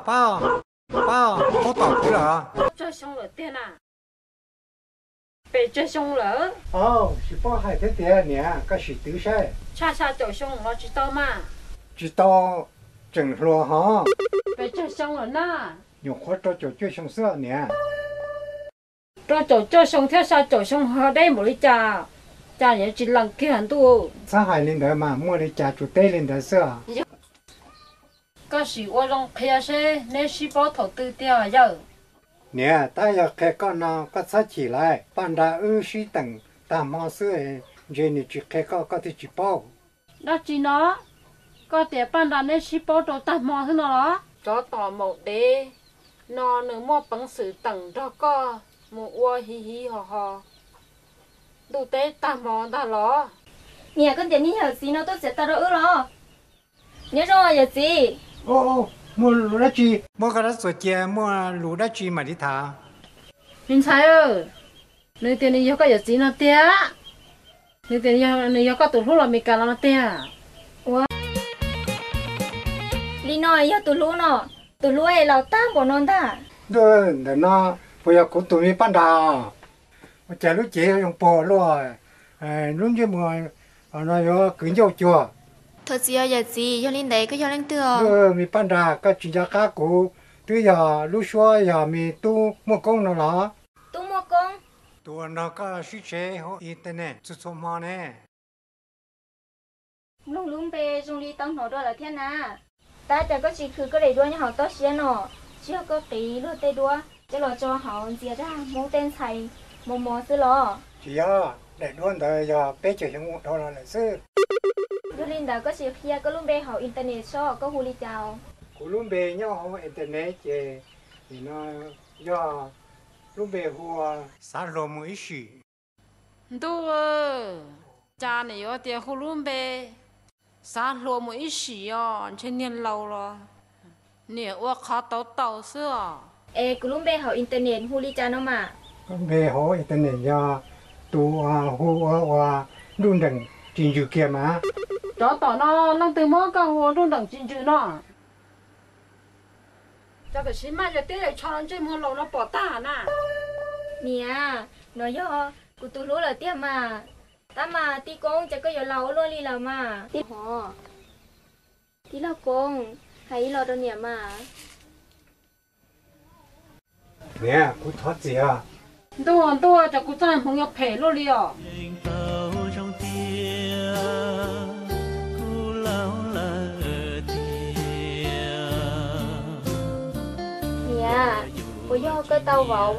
Pab, pab, paub tom kuv lawm. Tsawg xyoo lawm tiag na? Pes tsawg xyoo lawm? Au, tsis paub hais thiab tiag niam, koj sim twv saib. Tshaj xya caum xyoo los tsis tau mas? Tsis tau, tseem hluas hos. Pes tsawg xyoo lawm na? Nyuam qhuav rau caum cuaj xyoo xwb niam. Rau caum cuaj xyoo thiab xya caum xyoo ho deb npaum li cas, cas yuav tsis lees kiag ntuj. Txhob hais li ntawd mas, muaj li cas tsuas teb li ntawd xwb. Koj sim ua zoo qhia seb neb sib paub thaum twg tiag yawg. Niam, tab yog qhia koj no koj txhob chim lawm, Paj Nra wb sib teem tag hmo xwb, ntshe nws tsis qhia koj koj thiaj tsis paub. Dab tsi no? Koj tias Paj Nra neb sib paub rau tag hmo xwb no los? Tsov tom maum dev no nws muaj peev xwm teem nrog koj mus ua hiv hiv hos hos ntuj teb tag hmo ntag los. Niam, koj tias niag yawm txiv no tuaj txiav taws rau wb los? Nyob zoo yawm txiv. Muaj lus dab tsi? Muab koj rab txuas cia, muaj lus dab tsi mam li tham. Me ntxhais, nws tias nws yog koj yawm txiv no tiag. Nws tias nws yog koj tus hlub los Meskas los no tiag. Ua li no yog tus hlub no, tus hlub es laus tag npaum no ntag. Ntuj, ntawm no puas yog kuv tus me Paj Nra? Ua cas lub cev zoo puag luaj, lub ntsej muag no yuav kwv ncauj cuag. Thov txim os yawm txiv, yog li ntawd koj yog leej twg os? Me Paj Nra, koj tsis nco qab kuv, twb yog lub suab yog me tub Muaj Koob no los? Tub Muaj Koob? Tus uas nrog koj sib tsev hauv internet txhua txhua hmo ne. Mloog lub npe zoo li tau hnov dua lawm thiab na. Tab cas koj tsis khwv koj daim duab nyob hauv toj siab no, tsis yog koj qiv luag tej duab coj los tso hauv ntxias rau Hmoob tej ntxhais mos mos xwb los? Tsis yog, daim duab ntawd yog peb caug xyoo dhau los lawm xwb. Yog li ntawd koj sim qhia koj lub npe hauv internet seb koj hu li cas. Kuv lub npe nyob hauv internet ces nim no yog lub npe hu ua Xav Hluas Mus Ib Sim. Ntuj, cas nim yuav tias hu lub npe Xav Hluas Mus Ib Sim os, ntshe niag laus los niam ua qhov tau tau xwb os. Es kuv lub npe hauv internet hu li cas no mas? Lub npe hauv internet yog tus hu ua ua Nruj Nreem Tsis Ntsws kiag mas. Tsov tom no, leej twg muab koj hu ua Nruj Nreem Tsis Ntsws no? Cov tam sim maj yog tib yam tsho ntsej muag laus no pom tag na. Niam, no yog kuv tus hlub lawm tiag mas. Tab mas tij Koob, cas koj yuav laus ua luaj li lawm mas? Tij Koob, hais ib los rau niam mas. Niam, kuv thov txim os. Ntuj, ntuj, cas kuv txoj hmoov yuav phem luaj li os. Niam, puas yog koj tau vauv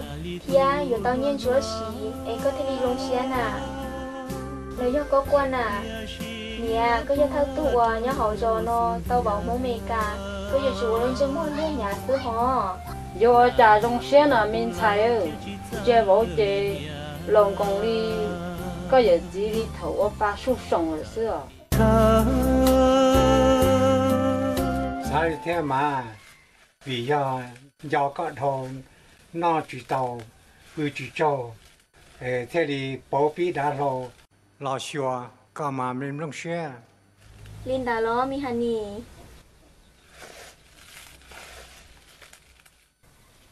thiab yuav tau nyiaj ntsuab siv es koj thiaj li zoo siab na? Los yog koj quaj na? Niam, koj yog thawj tug uas nyob hauv zos no tau vauv Hmoob Meskas, koj yuav tsum ua lub ntsej muag luag hnyav xwb hos. Yuav ua cas zoo siab na me ntxhais, ntsia vauv ces laus nkoos li koj yawm txiv li thaum ua pa suj soos lawm xwb os. Xav li thiab mas, vim yog nco koj dhau, noj tsis tau, pw tsis tsaug, thiaj li pauv pib dav hlau los xyuas koj mas me nplooj siab. Li ntawd los me Hanis?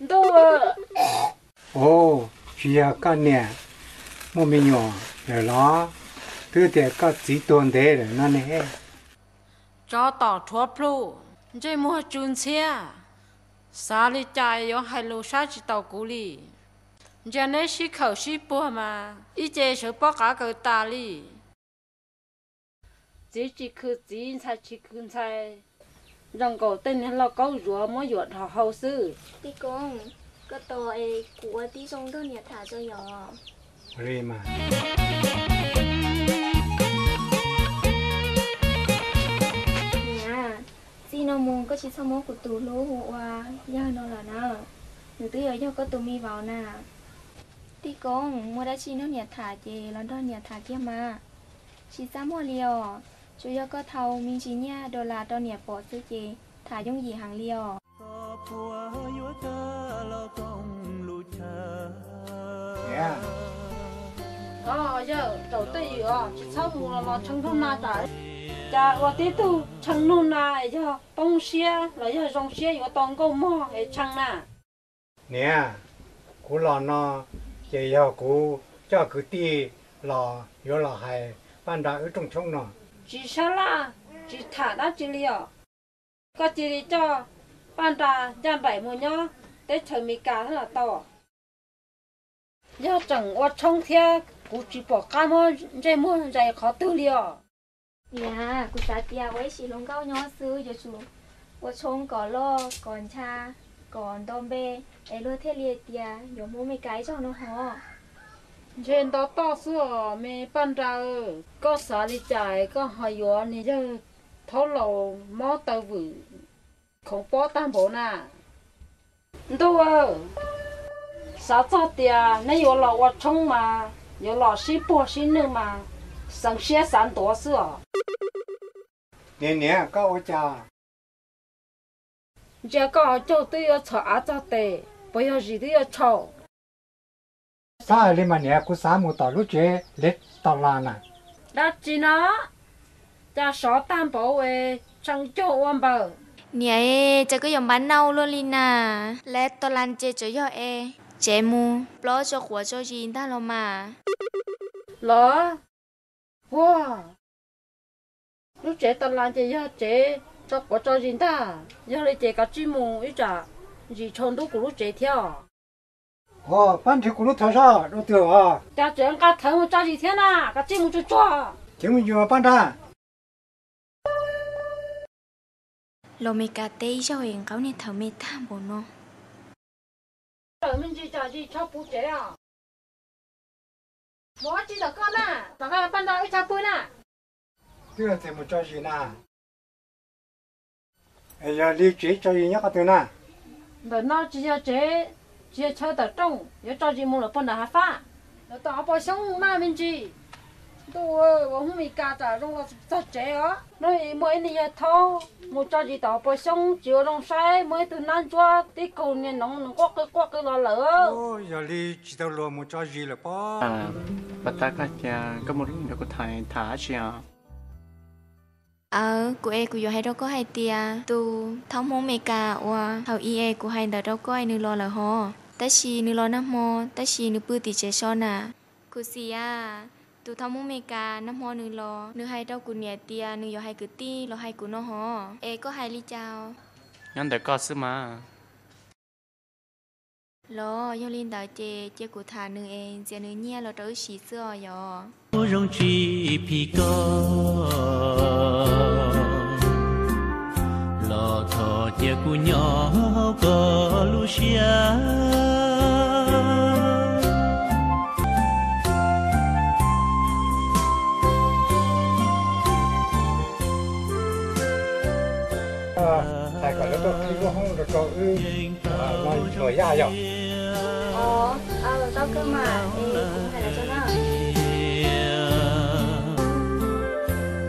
Ntuj, ua, tsis yog koj niam muaj me nyuam lawm los? Twb tias koj txiv tuag ntev lawm no ne. Tsov tom rhuav plhu, ntsej muag tsw ntxhiab, xav li cas yuav hais lus saib tsis taus kuv li. Ntsia neb sib khawm sib puag mas ib ce sawv pob qav kaws tas li. Txiv tsis khwv txiv, ntxhais tsis khwv ntxhais, zoo nkaus tej niag lauj kaub zuav muab yuam dhos hau xwb. Tij Koob, koj tos es kuv ua tib zoo nrog niam tham tso yom. Niam, txij no mus koj tsis txhob muab kuv tus hlub hu ua yawg no lawm na, nws twb yuav yog koj tus me vauv na. Tij Koob, muaj dab tsi nrog niam tham ces los nrog niam tham kiag mas. Tsis txaj muag li os, tsuas yog koj thau me ntsis nyiaj dollar rau niam pom xwb ces tham yooj yim heev li os. Niam, yawg, zaum twj ywm os, tsis txhob mus los los tshee nug na tas. Cas ua tib tug tshee nug na yog Zoo siab los yog zoo siab yuav tau nkauj mog es Tshee na. Niam, kuv los no ces yog kuv coj kwv tij los yuav los hais Paj Nra wb rooj tshoob no. Tsis sab laj, tsis tham dab tsi li os. Koj cia li coj Paj Nra ncaj nraim mus nyob teb chaws Amelikas thiab los tau. Yog tseem ua tshoob thiab kuv tsis pom qab muab ntsej muag zais qhov twg li os. Niam, kuv xav tias ua ib sim hluas nkauj nyob xwb yuav tsum ua tshoob kom loj kom ncha kom nto npe es luag thiaj li tias yuav mus Amelikas ib zaug no hov. Ntshe nto toj xwb os me Paj Nra. Koj xav li cas koj ho yuav niag yawg thaub laus mob taw vwm khoov pob tag npaum na? Ntuj, xav txog tias neb yuav los ua tshoob mas yuav los sib puag sib nwj mas xeev siab xav ntuav xwb os. Niam niam, koj ua cas? Ntsia koj caug twb yuav txhom av txog tes, puas yog zis twb yuav tshau? Xav hais li mas niam, kuv xav mus tom lub tsev Lev Tos Las na. Dab tsi no? Cas sov tag npaum es Tshee cuag ua npaws. Niam, cas koj yuav npab nauj luaj li na? Lev Tos Las ces tsuas yog es tsev mus plob tso quav tso zis ntag los mas. Los, huag, lub tsev Tos Las ces yog tsev tso quav tso zis ntag. Yog li ces kav tsij mus ib tsam zis tshau ntub kuv lub tsev thiab os. Ua, pab nrhiav kuv lub thawv zog rau twg os? Cas tseem nqa thawv mus tso zis thiab na, kav tsij mus tsuag tsuag. Ces mus yus Paj Nra. Los Meskas teb ib zaug es nqa niag thawv me tag npaum no. Tawm me ntsis tsam zis tshau puv tsev os. Mus ua tsi tom koj na, tom nqa Paj Nra wb tshau pw na. Twb yog txiv mus tso zis na. Yog li tsev tso zis nyob qhov twg na? Ntawm no tsis yog tsev, tsis yog chaw tawm rooj, yuav tso zis mus lawm puag nram hav fab. Lawv tom pos xyoob maj me ntsis. Ntuj, ua Hmoob Meskas tsam zoo los txog tsev os. Hnub ib muaj ib niag yawg thaub mus tso zis tom pos xyoob tsis ua zoo saib, muaj ib tug nab ntsuab tib kaug niag noov nws quaj qw quaj qw los lawm. Yog li tsis tau luag mus tso zis lawm pob. Pas tas koj tias koj mus lub ntawd kuv tham tham dab tsi os? Aw, kuv es kuv yuav hais rau koj hais tias tus thaub Hmoob Meskas uas thaum i es kuv hais ntawd rau koj es nws los lawm hov. Tab sis nws los nag hmo, tab sis nws pw tim tsev so na. Kuv xis a, tus thaub Hmoob Meskas nag hmo nws los, nws hais rau kuv niam tias nws yuav hais kwv tij los hais kuv no hov. Es koj hais li cas? Nyob ntawm koj xwb mas. Los yog li ntawd ces cia kuv tham nws es ntxias nws nyiaj los rau wb siv xwb os yog. Zoo tsis phim koj, los thov cia kuv nyob hauv koj lub siab. Hais kom lawv tuaj qhib lub hoob rau rau wb no luag yaj yog.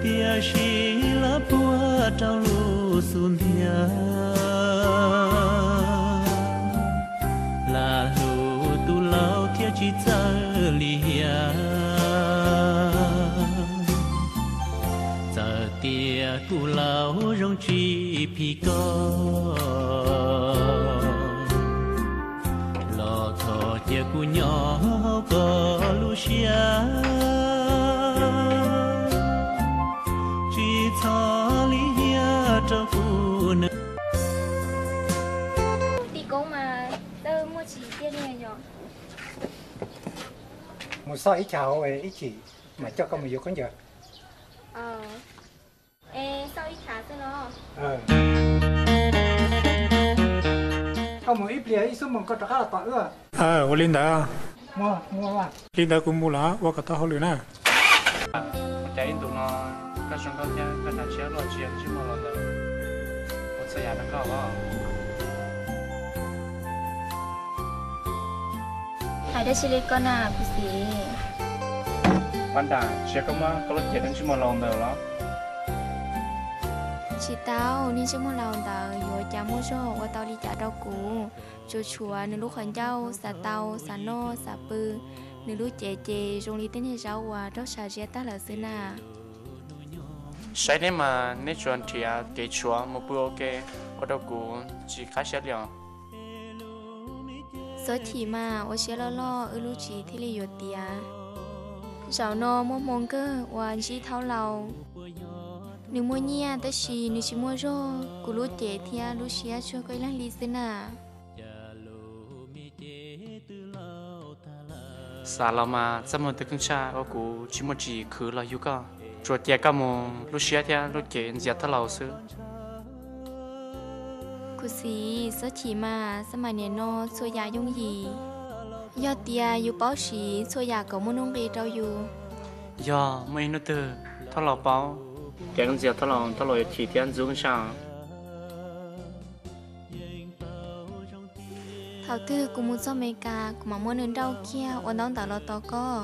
Tiam sis lawv puag rau lub xub ntiag, lam hlub tus laus thiaj tsis txawj li hiam. Txawm tias kuv laus zoo tsis phim koj, los thov cia kuv nyob hauv koj lub siab, tsis txhob lim hiam rau kuv nawb. Tij Koob mas txawj muaj tsis tiag li yog. Mus xauj ib cham hauv ib chim mam coj koj mus yuav khaub ncaws. Es xauj ib cham xwb los? Koj mus ib pliag ib xuab moos koj rov qab los tom wb. Ua li ntawd. Li ntawd kuv mus lawm, ua kom tau hauj lwm na. Cas ib ntus no koj zoo nkauj thiab koj hnav tshiab luaj tsis yog ntsej muag los ntawd, ua txhua yam rau koj os. Hais dab tsi li koj na kuv xis? Paj Nra, tsis yog koj muab koj lub cev rau ntsej muag laus ntawd los? Tsis tau, niag ntsej muag laus ntawd yuav cas muaj zog ua tau li cas rau kuv. Tsuas tshuav nws lub qhov ncauj xav tau xav noj xav pw, nws lub cev ces zoo li tej niag zaub uas raug sa ziab tag lawm xwb na. Saib neb mas neb tsuas nrhiav kev tshuav mus pw ua ke, ua rau kuv tsis qab siab li os. Txhob chim mas, ua siab loj loj wb lub tsev thiaj li yuav tiav. Zaum no muaj hmoo kawg uas ntsib thaub laus. Nws muaj nyiaj tab sis nws tsis muaj zog, kuv lub cev thiab lub siab tsuag koj ib leeg li xwb na. Xav los mas txaj muag twb keej tshaj ua kuv tsis muaj tsim khwv los yug koj, tsuas cia koj mus lub siab thiab lub cev ntxias thaub laus xwb. Kuv txiv, txhob chim mas, xab mas niam no txhua yam yooj yim. Yog tias yus paub siv txhua yam kom muaj nuj nqis rau yus. Yog muaj ib hnub twg thaub laus paub, ces ntxias thaub laus, thaub laus yuav chim thiab ntxub ntsha. Thaum twg kuv mus txog Meskas kuv mam muab nws nrauj kiag ua ntaub ntawv los tos koj.